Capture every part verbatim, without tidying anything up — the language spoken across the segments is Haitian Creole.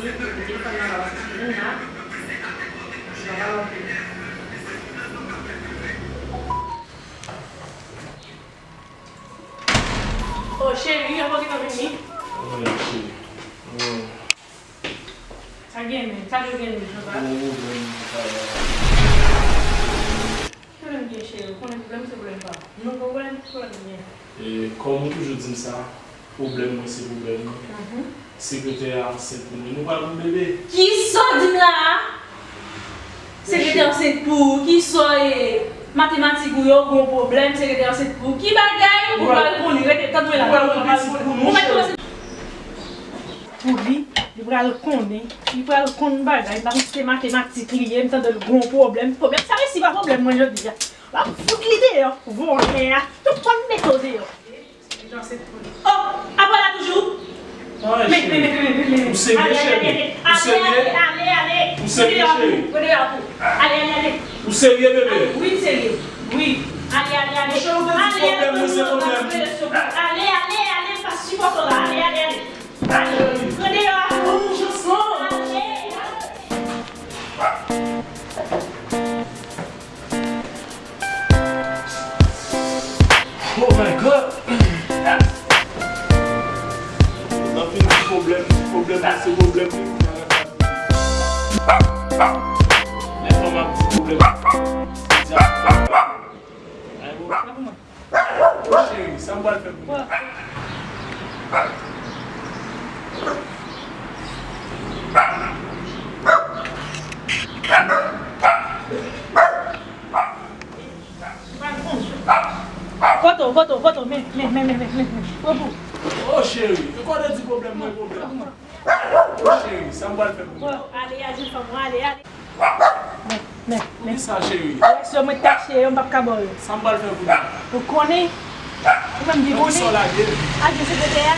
Oh, cheri, avan ke nou vini. Wi, cheri. Wi. Sa gen men, sa yo gen men, Jean-Jacques? Gon pwoblèm nan travay la. Ki pwoblèm gen, cheri? Ou konnen pwoblèm se pwoblèm pa m. Nou pwoblèm, pwoblèm gen. E, kòm ou toujou di m sa, pwoblèm mwen se pwoblèm nou. Mhm. Sekretè a ansent pou mwen. Nou pral gen bebe. Kisa w di m la a? Sekretè ansent pou ou, kisa w ye? Matematik ou yo gon pwoblèm, sekretè ansent pou ou. Ki bagay ou pral konnen? Rete, tande la, tande la, tande la. Pou li, li pral konnen, li pral konn bagay, m pa konn si se matematik li ye, m tande l gon pwoblèm. Pwoblèm sa resi pa pwoblèm mwen jodi a. M ap fout li deyò, vòlè a. Tout moun mete w deyò. Oh, apa la toujou? Men, men, men, men, men, men. Ou serye, cheri? Ou serye? Ale, ale, ale. Ou serye, cheri? Mete deyò pou. Ale, ale, ale. Ou serye, bebe? Wi, m serye. Wi. Ale, ale, ale. Monchè, ou te di pwoblèm mwen se pwoblèm. Ale, ale, ale, pa sipòte w la. Ale, ale, ale. Ale, ale. Mete deyò pou. Ale, ale. Oh my God! Nan fin ti pwoblèm, ti pwoblèm, se pwoblèm. Men fanm ak ti pwoblèm. Ay, bon. Cheri, sa m pral fè pou ou? Foto, foto, foto, men, men, men. Pran pou. Oh, cheri, e kò de di pwoblèm mwen, pwoblèm. Cheri, sa m pral fè pou ou? Ale, ale, jenn fanm, ale, ale. Men, men, men. Poukisa, cheri? Rès yo mwen tache yo, m p ap ka ba w yo. Sa m pral fè pou nou? Ou konnen? Ou menm ki konnen? Poukisa w lage m? Ak sekretè a.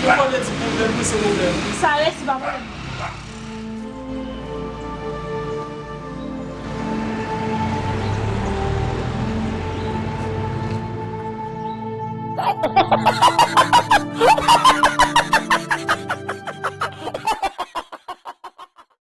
Ou konnen ti pwoblèm, mwen se pwoblèm. Sa resi pa pwoblèm.